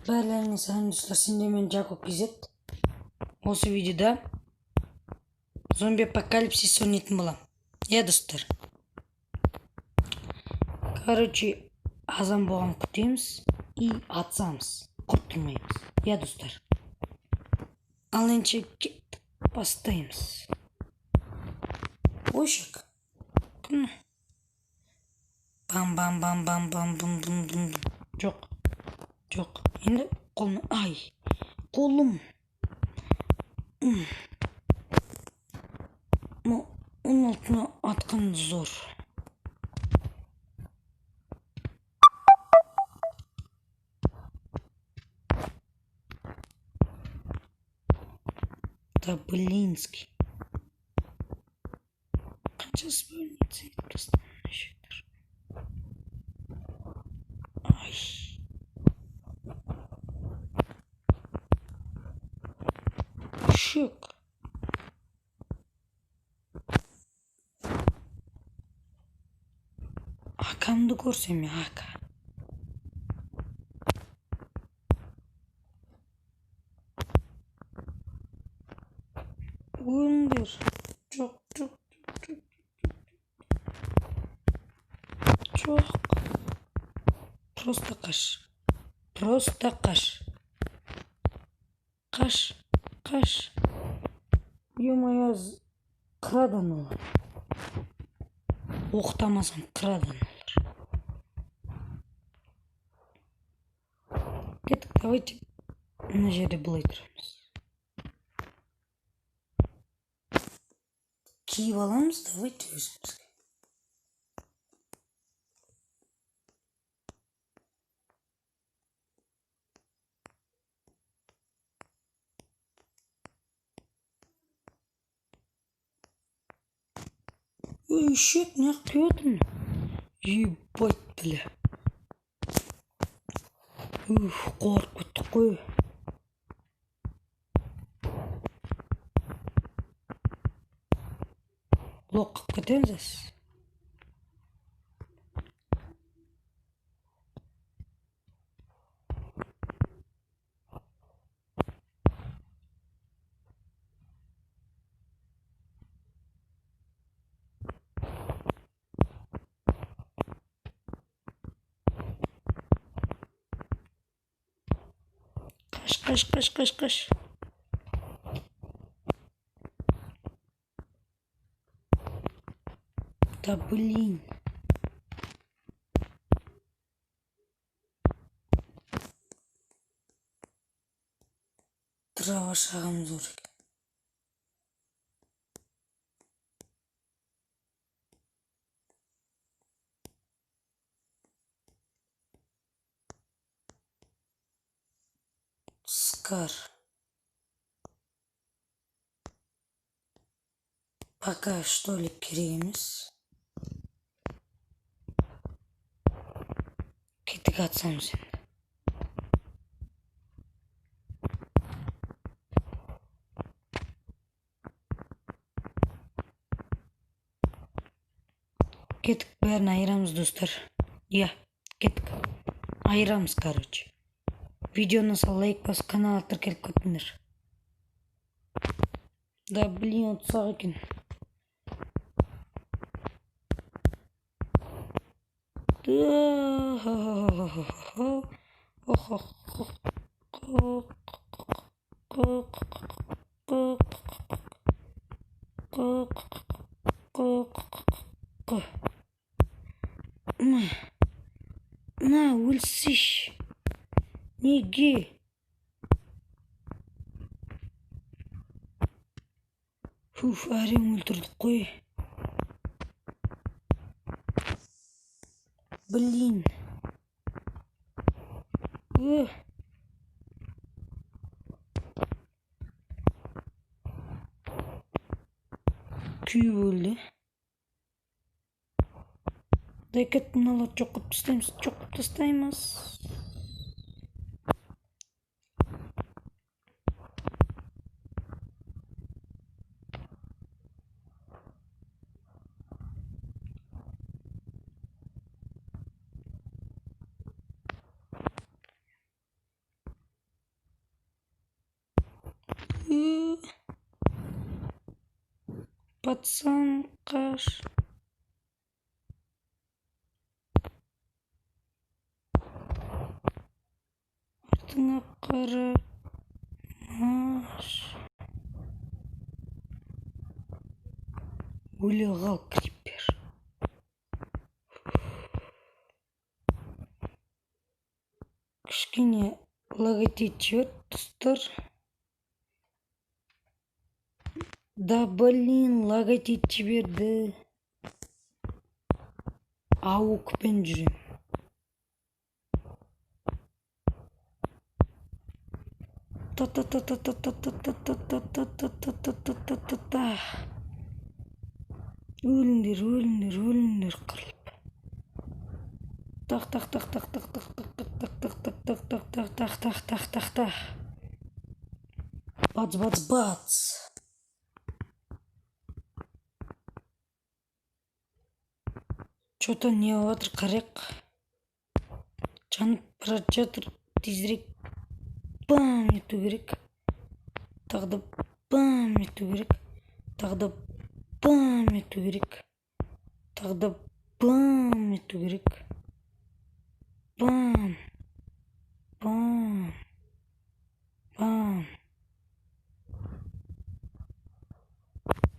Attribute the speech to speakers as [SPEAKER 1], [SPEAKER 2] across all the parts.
[SPEAKER 1] Бәрілеріне сәлем достар, сендермен Жакоб KZ. Осы видеода зомби апокалипсис ойнайтын боламын. Иә, достар. Короче, азан болған күтеміз и атсамыз, құрттырмаймыз. Иә, достар. Ал ендеше кеттік, бастаймыз. Ойшек. Кім? Бам бам бам бам бам бум бум бум. Жоқ. Жоқ. Енді қолым, ай. Қолым. Оның алтына атқан зор. Да блинский. Қанша больница просто. Ай. Шек. Акамды көрсем я, ака. Өліңдер. Жоқ, жоқ, жоқ, жоқ. Просто қаш. Просто қаш. Қаш, қаш. Ё-моё, қырады аналар. Оқтамасам қырады аналар. Кеттік, давайте мына жерде былай тұрамыз. Киіп аламыз, давайте өзімізге. Ой, ешек, неғып құйып отырмын? Ебать, бля. Уф, қорқып кеттік қой. Блок қылып кетеміз аз. Қаш, қаш, қаш, қаш, қаш. Да блин. Трава шағым зор екен. Скар. Пока что ли керек емес. Кеттік, атсамыз енді. Кеттік, бәрін айырамыз, достар. Иә, кеттік. Айырамыз, короче. Видеоны лайк басып, каналға тіркеліп кетіңдер. Да блин, ұтсақ екен. На, өлсейші. Неге? Фуф, әрең өлтірдік қой. Блин. Күйіп өлді. Дай кет, мыналарды жоқ қылып тастаймыз, жоқ қылып тастаймыз. Пацан, қаш. Артыңа қарамаш. Өле қал, крипер. Кішкене лагать етіп жіберді, достар. Да блин, лагать етіп жіберді. Аукпен жүрем. Та-та-та-та-та-та-та-та-та-та-та-та-та-та-та-та. Өліңдер, өліңдер, өліңдер қырылып. Тақ, тақ, тақ, тақ, тақ, тақ, тақ, тақ, тақ, тақ, тақ, тақ, тақ, тақ, тақ, тақ, тақ, тақ. Бац, бац, бац. Чё-то не болып жатыр, қарайық. Жанып бара жатыр, тезірек бам ету керек. Тағы да бам ету керек. Тағы да бам ету керек. Тағы да бам ету керек. Бам. Бам. Бам.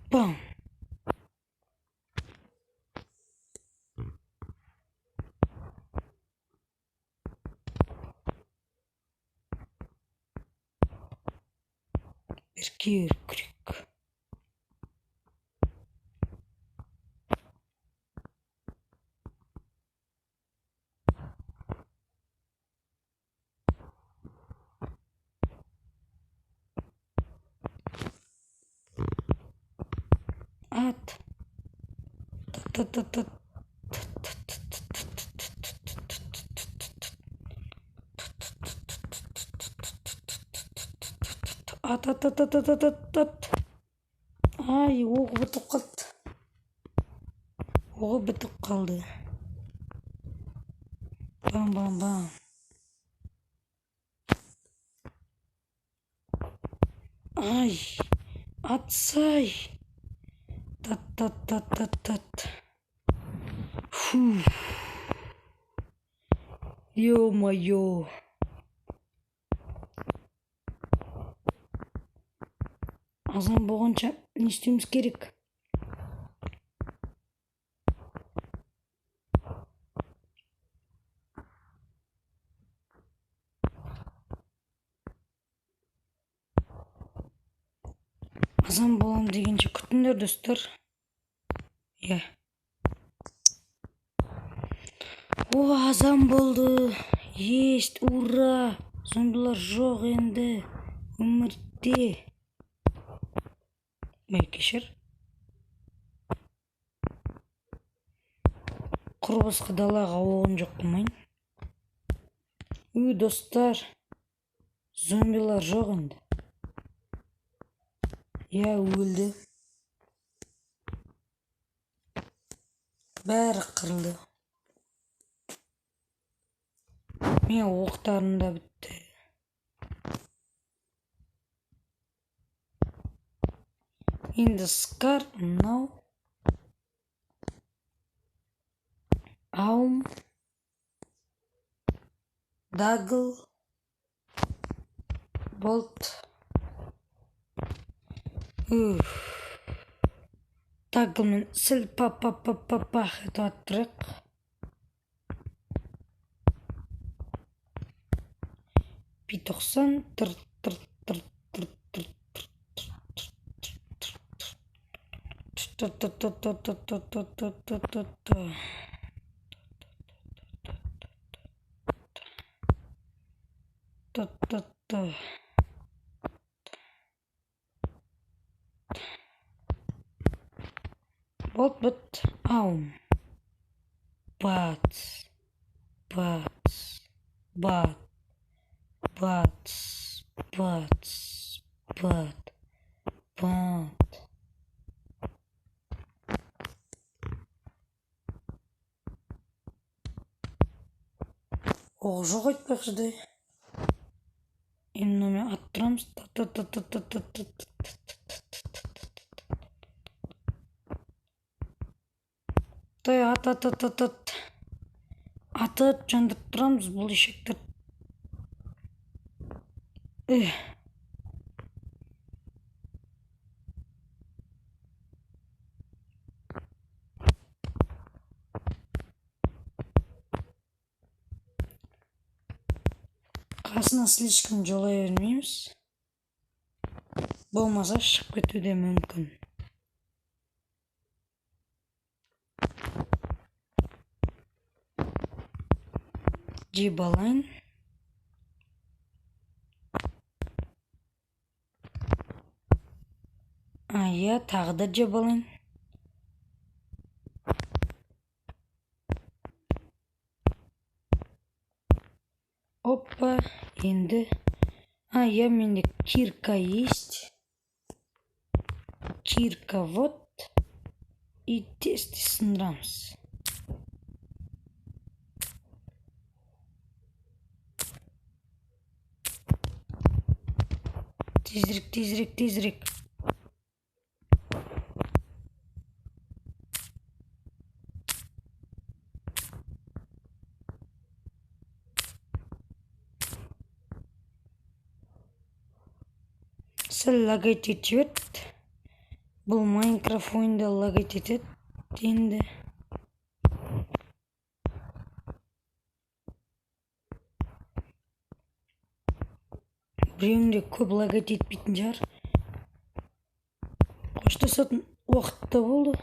[SPEAKER 1] Бам. Беркер крик. Ат. Та-та-та-та. Ат-ат-ат-ат-ат-ат-ат. Ай, оғы бітіп қалды. Оғы бітіп қалды. Бам-бам-бам. Ай, атсай. Тат-тат-тат-тат-тат. Фу. Ё-моё. Азан болғанша не істеуіміз керек? Азан болам дегенше күтіңдер, достар. Иә. О, азан болды. Есть, ура! Зомбилар жоқ енді өмірде. Мей, кешір. Құр босқа далаға оғын жоқ қылмайын. Үй, достар, зомбилар жоқ енді. Иә, өлді. Бәрі қырылды. Мен оқтарым да бітті. Енді скар, мынау. Аум. Дагл. Болт. Уф. Даглмен сіл па-па-па-па-пах етіп аттырық. Пи 90 тыр тыр тыр тыр тыр тыр тыр тыр тыр тыр тыр тыр тыр тыр тыр тыр. Тыр тыр тыр. Болт бит. Аум. Бац. Бац. Бат. Бац. Бац. Бат. Бат. Оқ жоқ айтпақшы. Енді мынамен атып тұрамыз. Тай, ат, ат, ат, ат, ат. Атып жандырып тұрамыз бұл ешектерді. Қасына слишком жолай бермейміз. Болмаса шығып кетуі де мүмкін. Жеп алайын. Иә, тағы да жеп алайын. Опа, енді. Иә, менде кирка есть. Кирка вот. И тез-тез сындырамыз. Тезірек, тезірек, тезірек. Сәл лагать етіп жіберді. Бұл Майнкрафт ойында лагать етеді енді. Біреуінде көп лагать етпейтін шығар. Қоштасатын уақыт та болды.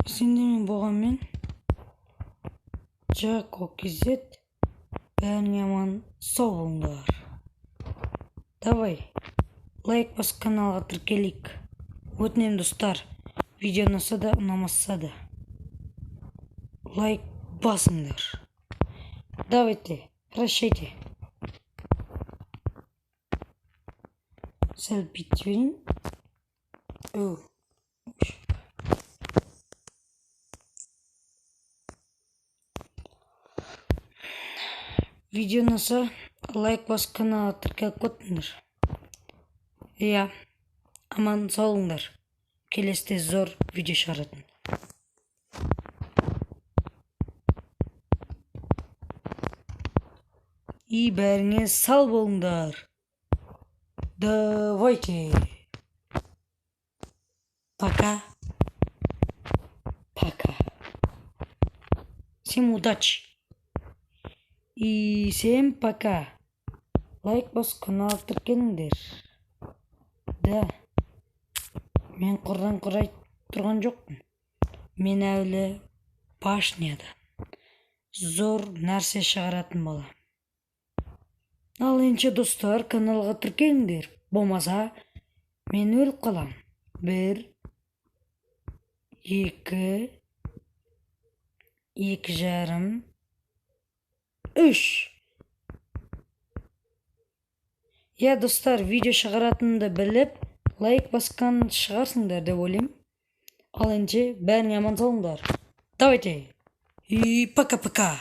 [SPEAKER 1] Сендермен болғанмен Жако KZ. Бәріне аман сау болыңдар. Давай, лайк басып каналға тіркелейік. Өтінемін достар, видео ұнаса да ұнамаса да лайк басыңдар. Давайте, прощайте. Сәл бүйтіп жіберейін. Оу. Видео ұнаса лайк басып каналға тіркеліп кетіңдер. Иә, аман сау болыңдар. Келесіде зор видео шығаратын. И бәріңе сау болыңдар. Давайте. Пока. Пока. Всем удачи. И всем пока. Лайк басып каналға тіркеліңдер. Да. Мен құрдан құр айтып тұрған жоқпын. Мен әлі башняда зор нәрсе шығаратын бала. Ал ендеше достар, каналға тіркеліңдер. Болмаса мен өліп қалам. 1, 2, 2,5, 3. Иә, достар, видео шығаратынымды біліп, лайк басқан шығарсыңдар деп ойлаймын. Ал ендеше бәріне аман сау болыңдар. Давайте. И пока-пока.